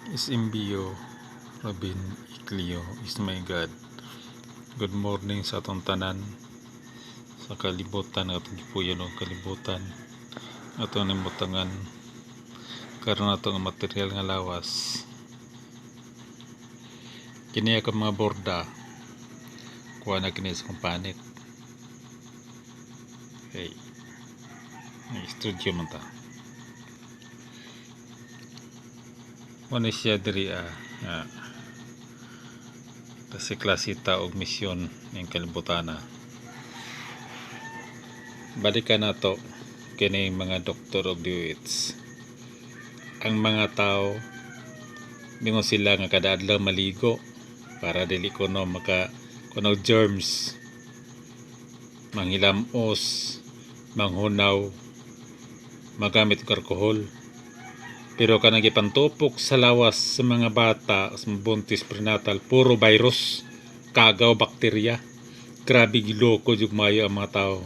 SMBO Robin Iclio is my God. Good morning sa atong tanan sa kalibutan, atong gipuyo og kalibutan, atong nimutangan karon ato nga material nga lawas. Kini akong mga borda, kuha na kini sa akong panit. Okay. Studio man ta. Mo ni siya diri nga kasi klasita og misyon ning kalibutana. Balikan nato kini mga doktor og DOH. Ang mga tao mingon sila nga kada adlaw maligo para dili kuno maka kuno germs, manghilamos, manghunaw, magamit og alkohol. Pero kanang gipantupok sa lawas sa mga bata, sa mga buntis, prenatal, puro virus, kagaw, bakterya. Grabe, giloko jud maayo ang mga tao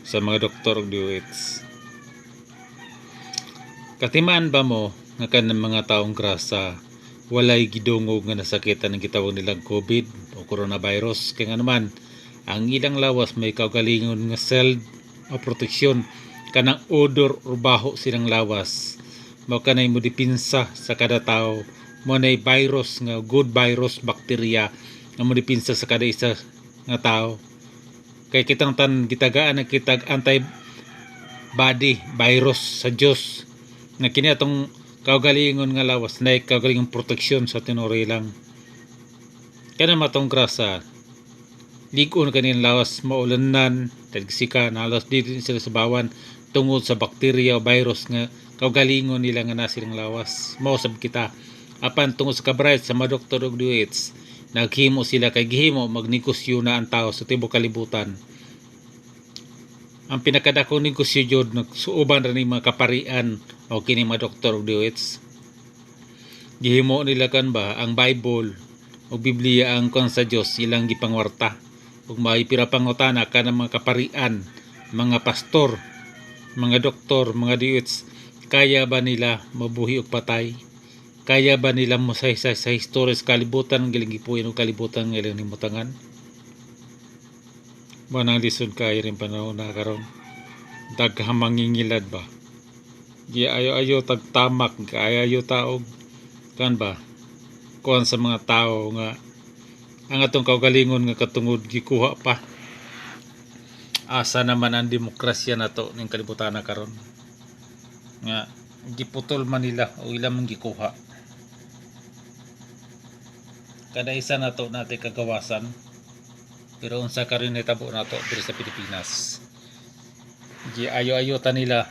sa mga doktor og DOH. Katimaan ba mo nga kanang mga taong grasa walay gidungog nga nasakitan ng gitawag nilang COVID o coronavirus? Kaya nga naman ang ilang lawas may kaugalingon nga cell o proteksyon, kanang odor or baho silang lawas mao kanay mo dipinsa sa kada tao, mo nay virus nga good virus, bakterya nga mo dipinsa sa kada isa nga tao, kay kitang tan gitagaan na kitag antibody virus sa Dios nga kini atong kaugalingon nga lawas na kaugalingon proteksyon sa tinuri lang. Kaya naman atong grasa, lig-on kanin lawas, maulanan, tagsika nalos dito sila sa bawan tungod sa bakterya o virus nga kaugalingon nila nga nasa silang lawas. Mao sab kita, apan tungod sa kabright sa mga doktor og DOH, naghimo sila kay gihimo magnegosyo na ang tao sa tibuok kalibutan. Ang pinakadakong negosyo jud nagsuoban ra ni mga kaparian o kini mga doktor og DOH. Gihimo nila kan ba ang Bible o Biblia, ang kon sa Dios, ilang gipangwarta ug may pira pangutana kanang mga kaparian, mga pastor, mga doktor, mga DOH, kaya ba nila mabuhi og patay? Kaya ba nila mosaysay sa historya sa kalibutan ang giling gipuyo og kalibutan nga ilang nimutangan? Mo nang lisod kaayo rin panahon na karon. Daghang mangingilad ba? Giayo-ayo tagtamak, giayo-ayo taog kan ba? Kuan sa mga tao nga ang atong kaugalingon nga katungod gikuha pa. Asa naman ang demokrasya nato ning kalibutan na karon? Nga giputol man nila o ilang man gikuha. Kada isa nato natin kagawasan. Pero unsa karon nitabo nato diri sa Pilipinas? Giayo-ayo ta nila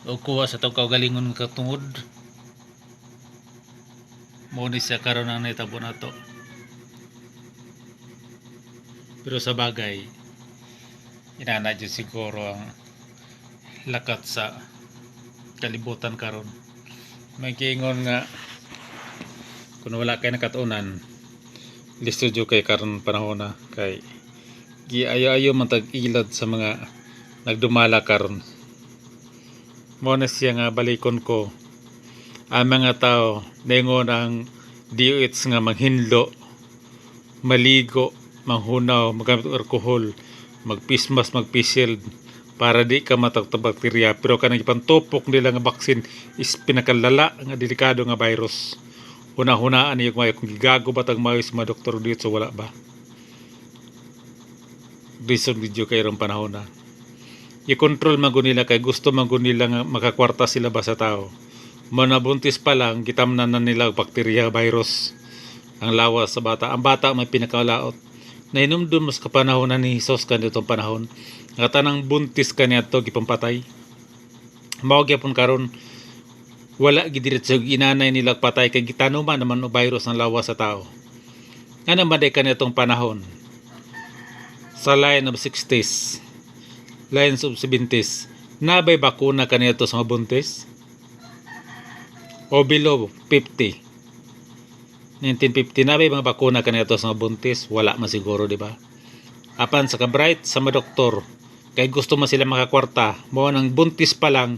o kuha sa atong kaugalingon nga katungod. Mo ni siya karon ang nitabo nato. Pero sa bagay, inana jud siguro ang lakat sa kalibutan karon. May giingon nga kung wala kay nakatunan, lisod jud kay karon panahon na, kay giayo-ayo man tag ilad sa mga nagdumala karon. Mo na siya nga balikon ko ang mga tao, ningon ang DOH nga manghinlo, maligo, manghunaw, magamit og alkohol, magpismas, magpisil para di ka matagtag bakterya, pero kanang ipantupok nila nga vaccine is pinakalala nga delikado nga virus. Huna-hunaan niyo kung gigago ba tag maayo sa mga doktor dito, wala ba? Lisod video kay rong panahon na. I-control man gud nila kay gusto man gud nila nga makakwarta sila ba sa tao. Manabuntis pa lang, gitamnan na nila og bakterya, virus ang lawas sa bata. Ang bata may pinakalaot. Nahinumdum mas kapanahon na ni Jesus kanitong panahon nga tanang buntis kaniadto gipampatay. Mao gyapon karon, wala gidiretso inanay nila patay kay gitanuman naman og virus ang lawas sa tao. Nga naman day kanitong panahon sa line of 60s, lines of 70s, nabay bakuna kaniadto sa mga buntis? O below 50? 1950, nabay mga bakuna kaniadto sa mga buntis? Wala man siguro, di ba? Apan sa ka-bright sa mga doktor, kay gusto man sila makakwarta, mo nang buntis pa lang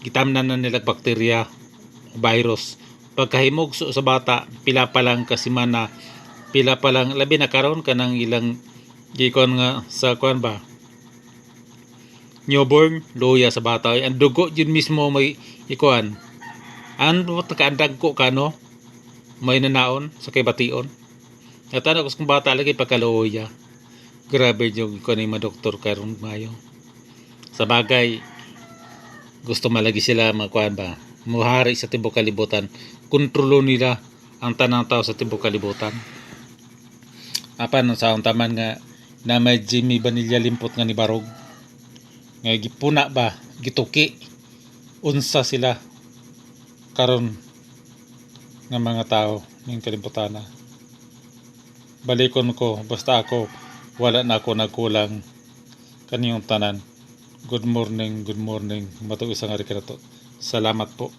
gitamnan na nila bakterya. virus. Pagkahimugso sa bata, pila pa lang ka semana, pila pa lang, labi na karon kanang ilang gikon nga sa kuan ba, newborn, luya sa bata. Ay, ang dugo yun mismo may ikuan. Ang kaandag ko kano, may nanaon sa kay bation. Natanaw ko sa kong bata lagi pagkaluya. Grabe yung ikuan ni mga doktor karon mayo. Sa bagay, gusto malagi sila magkuan ba, muhari sa tibok kalibutan. Kontrolo nila ang tanang tao sa tibok kalibutan. Apan sa ang taman nga na may Jimmy Vanilla limpot nga ni Barog. Nga gipuna ba, gituki unsa sila karon nga mga tao ning kalibutan. Balikon ko, basta ako wala na ako nagkulang kaniyong tanan. Good morning, good morning. Matug isang ari kanato. Salamat po.